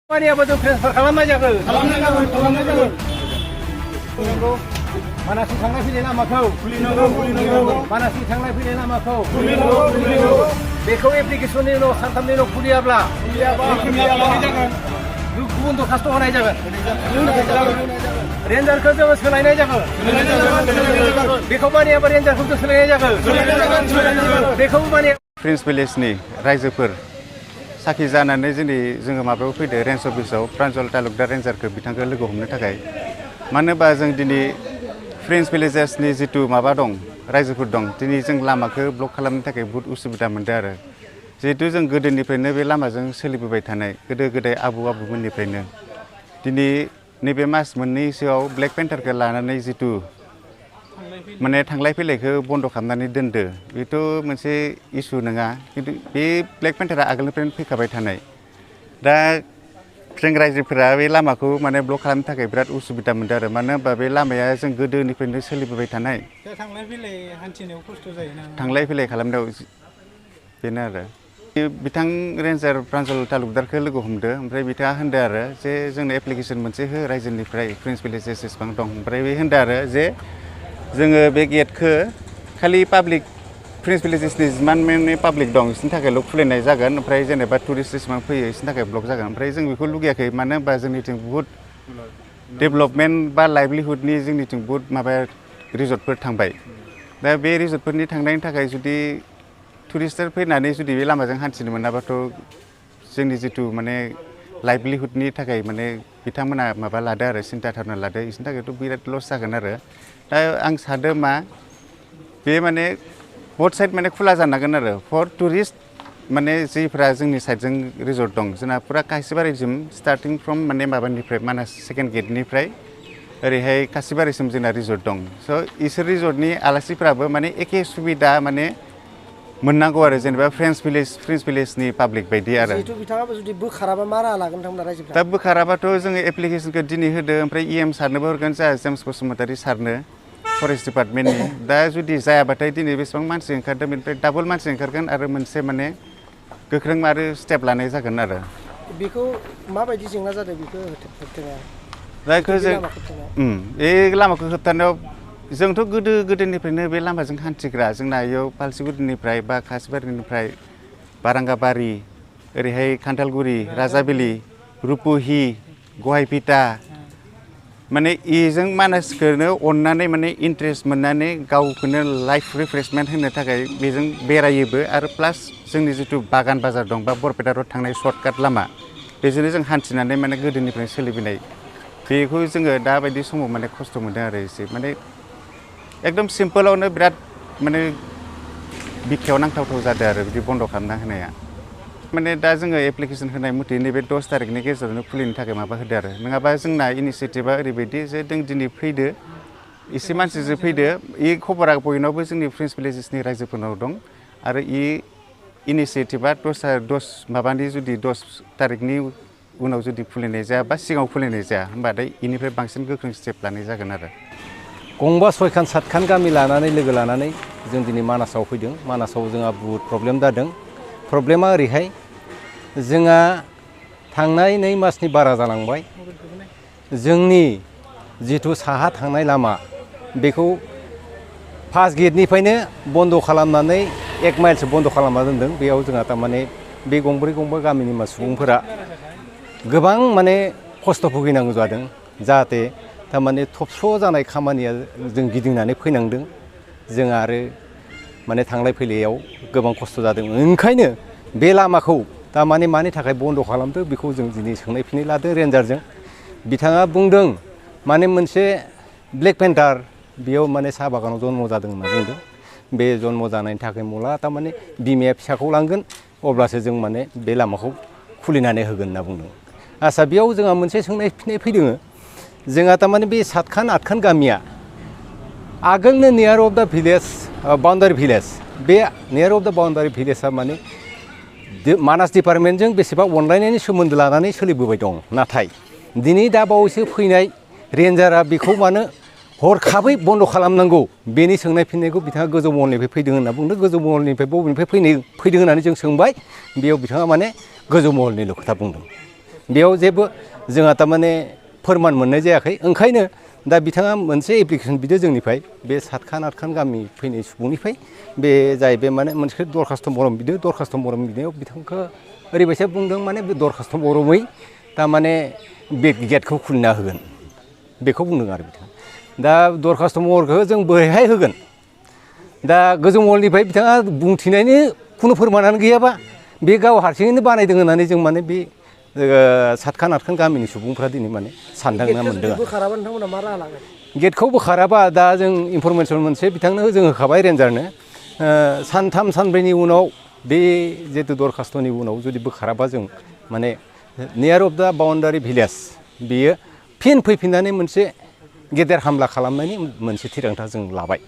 Mania betul perkalam aja ke? Kalam aja. Mana si sangat pilih nama kau? Mana si sangat pilih nama kau? Beko aplikasi ni lo, santam ni lo kuliah bela. Lu untuk kasto mana aja ke? Ranger kerja bos kelai aja ke? Beko mania apa ranger kerja kelai aja ke? Beko mania. Prince Village ni रायजोफोर साखि जानानै जोङो माबायाव फैदो range अफिसाव प्रान्जल तालुकदार रेन्जारखौ बिथांखौ लोगो हमनो थाखाय मानो होनबा जों दिनै प्रिन्स भिलेजेसनि जितु माबा दं रायजोफोर दं दिनै जों लामाखौ ब्लक खालामनो थाखाय बहुत उसुबिदा मोनदों आरो जिहेतु जों गोदोनिफ्रायनो बे लामाजों सोलिबोबाय थानाय गोदो गोदाय आबौमोननिफ्रायनो दिनै नैबे मास मोननैसोआव ब्लेक पेन्टारखौ लानानै जितु माने थांलाय फैलायखौ बन्द खालामनानै दोनदो बेथ' मोनसे इसु नङा खिन्थु बे ब्लेक पेन्टारा आगोलनिफ्रायनो फैखाबाय थानाय दा जों रायजोफोरा बे लामाखौ माने ब्लक खालामनो थाखाय बिराद उसुबिदा मोनदों आरो मानो होनबा बे लामाया जों गोदोनिफ्रायनो सोलिबोबाय थानाय थांलाय फैलाय हान्थिनायाव खस्थ' जायोना थांलाय फैलाय खालामनायाव बेनो आरो बिथां रेन्जार प्रान्जल तालुकदारखौ लोगो हमदो ओमफ्राय बिथाङा होनदो आरो जे जोंनो एप्लिकेसन मोनसे हो रायजोनिफ्राय प्रिन्स भिलेजेस जेसेबां दं ओमफ्राय बे होनदो आरो जे जोङो बे गेटखौ खालि पाब्लिक प्रिन्स भिलेजेसनि जिमान माने पाब्लिक दं बिसोरनि थाखायल' खुलिनाय जागोन ओमफ्राय जेनेबा टुरिस्ट जेसेबां फैयो बिसोरनि थाखाय ब्लक जागोन ओमफ्राय जों बेखौ लुगैयाखै मानो होनबा जोंनिथिं बुहुत डेभेलपमेन्ट बा लाइभलिहुडनि जोंनिथिं बुहुत माबा रिजर्टफोर थांबाय दा बे रिजर्टफोरनि थांनायनि थाखाय जुदि टुरिस्टफोर फैनानै जुदि बे लामाजों हान्थिनो मोनाबाथ' जोंनि जितु माने लाइभलिहुडनि थाखाय माने बिथांमोना माबा लादो आरो सिन्था धारना लादो बिसोरनि थाखायथ' बिराद लस जागोन आरो दा आं सानदों मा बे माने बथ साइड माने खुला जानांगोन आरो फर टुरिस्ट माने जिफोरा जोंनि साइडजों रिजर्ट दं जोंना पुरा कासिबारिसिम स्टार्टिं फ्रम माने माबानिफ्राय मानास सेकेन्ड गेटनिफ्राय ओरैहाय कासिबारिसिम जोंना रिजर्ट दं स' इसोर रिजर्टनि आलासिफोराबो माने एखे सुबिदा माने मोननांगौ आरो जेनेबा प्रिन्स भिलेजनि पाब्लिक बायदि आरो जिहेतु बिथाङाबो जुदि बोखाराबा मा राहा लागोन नोंथांमोना रायजोफ्रा दा बोखाराबाथ' जोङो एप्लिकेसनखौ दिनै होदो ओमफ्राय EM सारनोबो हरगोन जोंहा जेम्स बसुमतारी सारनो फरेस्ट डिपार्टमेन्टनि दा जुदि जायाबाथाय दिनै बेसेबां मानसि ओंखारदों बेनिफ्राय डाबल मानसि ओंखारगोन आरो मोनसे माने गोख्रों आरो स्टेप लानाय जागोन आरो बेखौ माबायदि जेंना जादों बेखौ होबथानाया जायखौ जों बे लामाखौ होबथानायाव जोंथ' गोदोनिफ्रायनो बे लामाजों हान्थिग्रा जोंना इयाव पालसिगुरिनिफ्राय बा कासिबारिनिफ्राय बारांगाबारि ओरैहाय खान्थालगुरि राजाबिलि रुपुहि गहायपिटा माने इजों मानसिखौनो अननानै माने इन्ट्रेस्ट मोननानै गावखौनो लाइफ रिफ्रेशमेन्ट होनो थाखाय बेजों बेरायोबो आरो प्लास जोंनि जितु बागान बाजार दं बा बरपेटा रड थांनाय सर्टकाट लामा बेजोंनो जों हान्थिनानै माने गोदोनिफ्रायनो सोलिबोनाय बेखौ जोङो दाबायदि समाव माने खस्थ' मोनदों आरो एसे माने एकदम सिम्पोलावनो बिराद माने बिखायाव नांथावथाव जादों आरो बिदि बन्द खालामना होनाया माने दा जोङो एप्लिकेसन होनाय मथे नैबे 10 तारिखनि गेजेरावनो खुलिनो थाखाय माबा होदो आरो नङाबा जोंना इनिसियेटिभा ओरैबायदि जे जों दिनै फैदो एसे मानसिजों फैदो इ खबरा बयनावबो जोंनि प्रिन्स भिलेजेसनि रायजोफोरनाव दं आरो इ इनिसियेटिभा 10 माबानि जुदि 10 तारिखनि उनाव जुदि खुलिनाय जाया बा सिगाङाव खुलिनाय जाया होमबाथाय इनिफ्राय बांसिन गोख्रों स्टेप लानाय जागोन आरो गंबा सयखान सातखान गामि लानानै लोगो लानानै जों दिनै मानासाव फैदों मानासाव जोंहा बुहुद प्रब्लेम जादों प्रब्लेमा ओरैहाय जोंहा थांनाय 2 मासनि बारा जालांबाय जोंनि जिथु साहा थांनाय लामा बेखौ फार्स्ट गेटनिफ्रायनो बन्द खालामनानै 1 माइलसो बन्द खालामना दोनदों बेयाव जोंहा थारमाने बे गंब्रै गामिनि सुबुंफोरा गोबां माने खस्थ' भुगिनांगौ जादों जाहाथे थारमाने थबस' जानाय खामानिया जों गिदिंनानै फैनांदों जों आरो माने थांलाय फैलायाव गोबां खस्थ' जादों ओंखायनो बे लामाखौ थारमाने मानि थाखाय बन्द खालामदो बेखौ जों दिनै सोंनाय फिननाय लादों रेन्जारजों बिथाङा बुंदों माने मोनसे ब्लेक पेन्टार बेयाव माने साहा बागानाव जन्म जादों होनना बुंदों बे जन्म जानायनि थाखाय मला थारमाने बिमाया फिसाखौ लांगोन अब्लासो जों माने बे लामाखौ खुलिनानै होगोन होनना बुंदों आच्चा बेयाव जोंहा मोनसे सोंनाय फिननाय फैदों जोंहा थारमाने बे 7खान 8खान गामिया आगोलनो नियार अफ द भिलेज बाउन्डारि भिलेज बे नियार अफ द बाउन्डारि भिलेजआ माने मानास डिपार्टमेन्टजों बेसेबा अनलायनायनि सोमोन्दो लानानै सोलिबोबाय दं नाथाय दिनै दा बावैसो फैनाय रेन्जारा बेखौ मानो हरखाबै बन्द खालामनांगौ बेनि सोंनाय फिननायखौ बिथाङा गोजौ महलनिफ्राय फैदों होनना बुंदों गोजौ महलनिफ्राय बबेनिफ्राय फैदों होननानै जों सोंबाय बेयाव बिथाङा माने गोजौ महलनिल' खोथा बुंदों बेयाव जेबो जोंहा थारमाने फोरमान मोननाय जायाखै ओंखायनो दा बिथाङा मोनसे एप्लिकेसन बिदों जोंनिफ्राय बे सातखान आठखान गामि फैनाय सुबुंनिफ्राय बे जाहैबाय माने मोनसे दरखास्त' मरम बिदों दरखास्त' मरम बिनायाव बिथांखौ ओरैबायसा बुंदों माने बे दरखास्त' मरमै थारमाने बे गेटखौ खुलिना होगोन बेखौ बुंदों आरो बिथाङा दा दरखास्त' महरखौ जों बोरैहाय होगोन दा गोजौ महलनिफ्राय बिथाङा बुंथिनायनि खुनु फोरमानानो गैयाबा बे गाव हारसिङैनो बानायदों होननानै जों माने बे सातखान आठखान गामिनि सुबुंफ्रा दिनै माने सानदांना मोनदों आरो बोखाराबा नोंथांमोना मा राहा लागोन गेटखौ बोखाराबा दा जों इनफरमेसन मोनसे बिथांनो जों होखाबाय रेन्जारनो सानथाम सानब्रैनि उनाव बे जिहेतु दरखास्त'नि उनाव जुदि बोखाराबा जों माने नियार अफ दा बाउन्डारि भिलेज बेयो फिन फैफिननानै मोनसे गेदेर हामला खालामनायनि मोनसे थिरांथा जों लाबाय